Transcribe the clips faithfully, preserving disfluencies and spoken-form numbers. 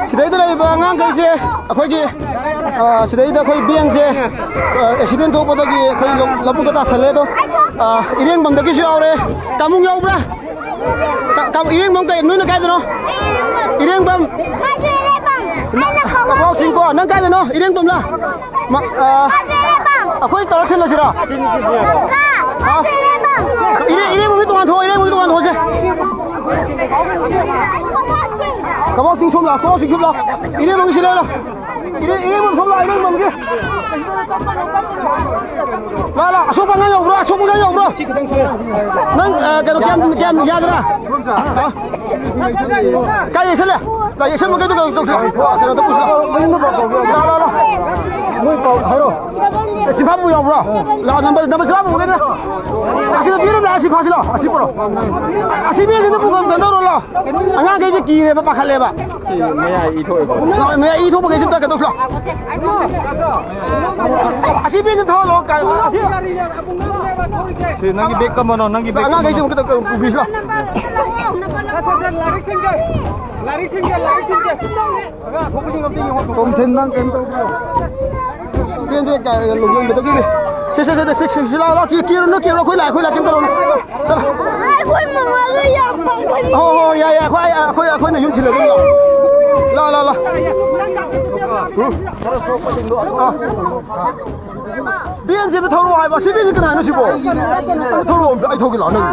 ꯁꯤꯗꯩꯗ ꯂꯩꯔꯤꯕ ꯑꯉꯥꯡꯈꯩꯁꯦ ꯑꯩꯈꯣꯏꯒꯤ, ꯑ, ꯁꯤꯗꯩꯗ ꯑꯩꯈꯣꯏ ꯕꯦꯟꯁꯦ, ꯑ, ꯑꯦꯛꯁꯤꯗꯦꯟ ꯊꯣꯛꯄꯗꯒꯤ ꯑꯩꯈꯣꯏ ꯂꯧ-, ꯂꯧꯕꯨꯛꯇ ꯇꯥꯁꯜꯂꯦ꯫ ꯑꯗꯣ, ꯑ, ꯏꯔꯦꯡꯕꯝꯗꯒꯤꯁꯨ ꯌꯥꯎꯔꯦ꯫ ꯀꯥꯃꯨꯡ ꯌꯥꯎꯕ꯭ꯔꯥ? ꯀ-, ꯀ-, ꯏꯔꯦꯡꯕꯝ ꯀꯩ, ꯅꯣꯏꯅ ꯀꯥꯏꯗꯅꯣ? ꯏꯔꯦꯡꯕꯝ꯫ ꯀꯕꯥꯎ ꯆꯤꯡꯀꯣ, ꯅꯪ ꯀꯥꯏꯗꯅꯣ? ꯏꯔꯦꯡꯕꯝꯂꯥ? ꯃ-, ꯑ, ꯑꯩꯈꯣꯏ ꯇꯧꯔ ꯊꯤꯜꯂꯁꯤꯔꯣ? ꯍꯥ? ꯏꯔꯦ-, ꯏꯔꯦꯡꯕꯝꯒꯤ ꯇꯣꯉꯥꯟ ꯊꯣꯛꯑꯣ, ꯏꯔꯦꯡꯕꯝꯒꯤ ꯇꯣꯉꯥꯟ ꯊꯣꯛꯑꯁꯦ꯫ ꯀꯕꯥꯎ ꯆꯤꯡ ꯁꯣꯝ ꯂꯥꯛꯑꯣ, ꯀꯕꯥꯎ ꯆꯤꯡ ꯁꯣꯝ ꯂꯥꯛꯑꯣ꯫ ꯏꯔꯦꯡꯕꯝꯒꯤ ꯁꯤꯗ ꯂꯥꯛꯑꯣ꯫ ꯏꯔꯦ-, ꯏꯔꯦꯡꯕꯝ ꯁꯣꯝ ꯂꯥꯛꯑꯣ, ꯏꯔꯦꯡꯕꯝꯒꯤ꯫ ꯂꯥ, ꯂꯥ, ꯑꯁꯣꯛꯄ ꯑꯉꯥꯡ ꯌꯥꯎꯕ꯭ꯔꯣ? ꯑꯁꯣꯛꯄ ꯑꯉꯥꯡ ꯌꯥꯎꯕ꯭ꯔꯣ? ꯅꯪ, ꯑ, ꯀꯩꯅꯣ, ꯀꯌꯥꯝ, ꯀꯌꯥꯝ ꯌꯥꯗ꯭ꯔꯥ? ꯍꯥ? ꯀꯥꯏ ꯌꯩꯁꯜꯂꯦ? ꯂꯥ, ꯌꯩꯁꯜꯂꯨ, ꯀꯩꯅꯣ ꯇꯧ-, ꯇꯧꯁꯤ꯫ ꯀꯩꯅꯣꯗ ꯄꯨꯁꯤ꯫ ꯂꯥ, ꯂꯥ, ꯂꯥ꯫ ꯃꯣꯏ ꯄꯥꯎ ꯍꯥꯏꯔꯣ꯫ ꯑꯦ, ꯁꯤꯐꯥꯕꯨ ꯌꯥꯎꯕ꯭ꯔꯣ? ꯂꯥ, ꯅꯝꯕꯔ, ꯅꯝꯕꯔ ꯁꯤꯐꯥꯕꯨ ꯎꯒꯦꯅꯦ꯫ ꯑꯁꯤꯗ ꯄꯤꯔꯝꯂꯥ, ꯑꯁꯤ ꯐꯥꯁꯤꯂꯣ, ꯑꯁꯤ ꯄꯨꯔꯣ꯫ ꯑꯁꯤ ꯃꯤꯁꯤꯅ ꯄꯨꯈꯝ ꯀꯩꯅꯣ ꯇꯧꯔꯣ, ꯂꯥ꯫ ꯑꯉꯥꯡꯈꯩꯁꯦ ꯀꯤꯔꯦꯕ, ꯄꯥꯈꯠꯂꯦꯕ꯫ ꯁꯤ ꯃꯌꯥꯏ ꯏ ꯊꯣꯛꯑꯦꯕ꯫ ꯃꯌꯥꯏ ꯏ ꯊꯣꯛꯄꯈꯩꯁꯦ ꯑꯝꯇ ꯀꯩꯅꯣ ꯇꯧꯁꯤꯂꯣ꯫ ꯑꯁꯤ ꯃꯤꯁꯦ ꯊꯣꯛꯍꯜꯂꯣ, ꯀ-, ꯑꯁꯤ꯫ ꯁꯤ ꯅꯪꯒꯤ ꯕꯦꯒ ꯀꯝꯕꯅꯣ? ꯅꯪꯒꯤ ꯕꯦꯒ ꯑꯉꯥꯡꯈꯩꯁꯦ ꯀꯝꯕꯅꯣ? ꯑꯃꯨꯛꯇ ꯄꯨꯕꯤꯁꯤꯂꯥꯎ꯫ ꯂꯥꯏꯔꯤꯛꯁꯤꯡꯁꯦ, ꯂꯥꯏꯔꯤꯛꯁꯤꯡꯁꯦ, ꯂꯥꯏꯔꯤꯛꯁꯤꯡꯁꯦ꯫ ꯇꯣꯝꯊꯤꯟ, ꯅꯪ ꯀꯩꯝ ꯇꯧꯗ꯭ꯔꯣ? ꯕꯦꯟꯁꯦ ꯀ-, ꯂꯣꯡꯁꯤꯟꯕꯗꯒꯤꯅꯦ꯫ ꯁꯦ, ꯁꯦ, ꯁꯦ, ꯁꯦ, ꯁꯦ, ꯁꯦ, ꯂꯥꯎ, ꯂꯥꯎ, ꯀꯤ-, ꯀꯤꯔꯨꯅꯨ, ꯀꯤꯔꯨꯅꯨ, ꯑꯩꯈꯣꯏ ꯂꯥꯛꯑꯦ, ꯑꯩꯈꯣꯏ ꯂꯥꯛꯑꯦ, ꯀꯩꯝ ꯇꯧꯔꯨꯅꯨ꯫ ꯑꯩꯈꯣꯏ ꯃꯃꯥꯒ ꯌꯥꯝ ꯄꯪꯕꯅꯤ꯫ ꯍꯣ, ꯍꯣ, ꯌꯥꯏ, ꯌꯥꯏ, ꯑꯩꯈꯣꯏ, ꯑꯩ, ꯑꯩꯈꯣꯏ, ꯑꯩꯈꯣꯏꯅ ꯌꯨꯝ ꯊꯤꯜꯂꯒ ꯑꯗꯨꯝ ꯂꯥꯛꯑꯣ꯫ ꯂꯥꯛꯑꯣ, ꯂꯥꯛꯑꯣ, ꯂꯥꯛꯑꯣ꯫ ꯎꯝ? ꯑꯥ꯫ ꯕꯦꯟꯁꯤꯕꯨ ꯊꯧꯔꯛꯑꯣ ꯍꯥꯏꯕ, ꯁꯤ ꯕꯦꯟꯁꯤ ꯀꯅꯥꯅꯣ ꯁꯤꯕꯣ? ꯊꯧꯔꯛꯑꯣ ꯑꯝꯇ, ꯑꯩ ꯊꯧꯒꯦ ꯂꯥꯛꯑꯣ, ꯅꯪ꯫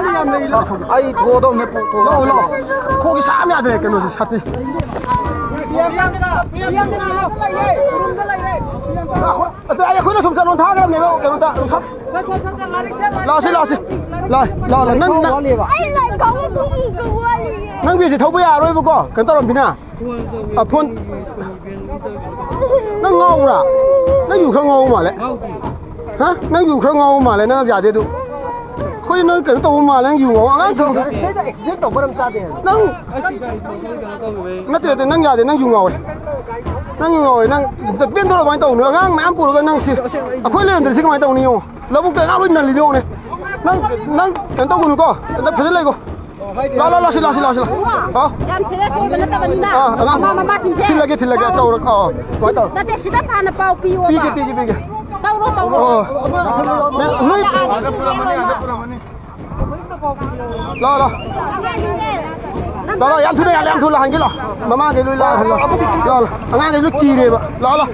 ꯑꯩ ꯊꯣꯛꯑꯗꯧꯅꯦ, ꯄꯨ-, ꯊꯣꯛꯑꯣ꯫ ꯂꯥꯛꯑꯣ, ꯂꯥꯛꯑꯣ꯫ ꯈꯣꯡꯁꯦ ꯁꯥ ꯌꯥꯝ ꯌꯥꯗ꯭ꯔꯦ, ꯀꯩꯅꯣꯁꯦ, ꯁꯥꯇꯤꯟ꯫ ꯑꯗ ꯑꯩ, ꯑꯩꯈꯣꯏꯅ ꯁꯨꯝ ꯆꯠꯂꯣ ꯊꯥꯈ꯭ꯔꯕꯅꯦꯕ, ꯀꯩꯅꯣꯗ, ꯂꯥꯛꯑꯣꯁꯤ, ꯂꯥꯛꯑꯣꯁꯤ꯫ ꯂꯥꯛꯑꯣ, ꯂꯥꯛꯑꯣ, ꯂꯥꯛꯑꯣ꯫ ꯅꯪ, ꯅꯪ, ꯑꯩ ꯂꯥꯏꯔꯤꯛ ꯄꯥꯕ ꯄꯨꯡ ꯀꯌꯥ ꯋꯥꯠꯂꯤꯒꯦ? ꯅꯪ ꯕꯦꯟꯁꯤ ꯊꯧꯕ ꯌꯥꯔꯔꯣꯏꯕꯀꯣ, ꯀꯩꯅꯣ ꯇꯧꯔꯝꯕꯤꯅ꯫ ꯑ, ꯐꯣꯟ꯫ ꯅꯪ ꯉꯥꯎꯕ꯭ꯔꯥ? ꯅꯪ ꯌꯨ ꯈꯔ ꯉꯥꯎꯕ ꯃꯥꯜꯂꯦ꯫ ꯍꯥ? ꯅꯪ ꯌꯨ ꯈꯔ ꯉꯥꯎꯕ ꯃꯥꯜꯂꯦ, ꯅꯪ ꯌꯥꯗꯦ ꯑꯗꯨ꯫ ꯑꯩꯈꯣꯏ ꯅꯪ ꯀꯩꯅꯣ ꯇꯧꯕ ꯃꯥꯜꯂꯦ, ꯅꯪ ꯌꯨ ꯉꯥꯎꯕ꯫ ꯑꯉꯥꯡ ꯊꯧꯕ꯫ ꯅꯪ꯫ ꯅꯠꯇꯦ, ꯅꯠꯇꯦ, ꯅꯪ ꯌꯥꯗꯦ, ꯅꯪ ꯌꯨ ꯉꯥꯎꯋꯦ꯫ ꯅꯪ ꯌꯨ ꯉꯥꯎꯋꯦ, ꯅꯪ꯫ ꯕꯦꯟ ꯊꯧꯔ ꯀꯃꯥꯏꯅ ꯇꯧꯕꯅꯣ? ꯑꯉꯥꯡ ꯃꯌꯥꯝ ꯄꯨꯔꯒ ꯅꯪ ꯁꯤ꯫ ꯑꯩꯈꯣꯏ ꯂꯩꯔꯝꯗ꯭ꯔꯗꯤ ꯁꯤ ꯀꯃꯥꯏꯅ ꯇꯧꯅꯤ ꯌꯦꯡꯉꯣ꯫ ꯂꯧꯕꯨꯛꯇ ꯑꯉꯥꯡ ꯂꯣꯏ ꯅꯜꯂꯤꯗꯣ ꯌꯦꯡꯉꯨꯅꯦ꯫ ꯅꯪ, ꯅꯪ ꯀꯩꯅꯣ ꯇꯧꯒꯅꯨꯀꯣ꯫ ꯅꯪ ꯐꯖꯅ ꯂꯩꯀꯣ꯫ ꯂꯥꯎ, ꯂꯥꯎ, ꯂꯥꯎ, ꯁꯤ ꯂꯥꯎ, ꯁꯤ ꯂꯥꯎ, ꯁꯤ ꯂꯥꯎ꯫ ꯍꯥꯎ꯫ ꯌꯥꯝ serious ꯑꯣꯏꯕ ꯅꯠꯇꯕꯅꯤꯅ꯫ ꯑꯥ, ꯑꯉꯥꯡ꯫ ꯃꯃꯥ, ꯃꯃꯥꯁꯤꯡꯁꯦ꯫ ꯊꯤꯜꯂꯒꯦ, ꯊꯤꯜꯂꯒꯦ, ꯇꯧꯔꯣ꯫ ꯑꯥ, ꯁꯨꯃꯥꯏꯅ ꯇꯧꯔꯣ꯫ ꯅꯠꯇꯦ, ꯁꯤꯗ ꯍꯥꯟꯅ ꯄꯥꯎ ꯄꯤꯌꯣꯕ꯫ ꯄꯤꯒꯦ, ꯄꯤꯒꯦ, ꯄꯤꯒꯦ꯫ ꯇꯧꯔꯣ, ꯇꯧꯔꯣ꯫ ꯑꯣ꯫ ꯅꯣꯏ꯫ ꯂꯥꯎ, ꯂꯥꯎ꯫ ꯂꯥꯎ, ꯂꯥꯎ꯫ ꯌꯥꯝ ꯊꯨꯅ ꯌꯥꯜꯂꯦ, ꯌꯥꯝ ꯊꯨꯅ ꯍꯟꯒꯦ ꯂꯥꯎ꯫ ꯃꯃꯥꯡꯗꯩ ꯂꯣꯏ ꯂꯥꯛꯍꯜꯂꯣ꯫ ꯂꯥꯎ, ꯂꯥꯎ꯫ ꯑꯉꯥꯡꯈꯩ ꯂꯣꯏ ꯀꯤꯔꯦꯕ꯫ ꯂꯥꯎ, ꯂꯥꯎ꯫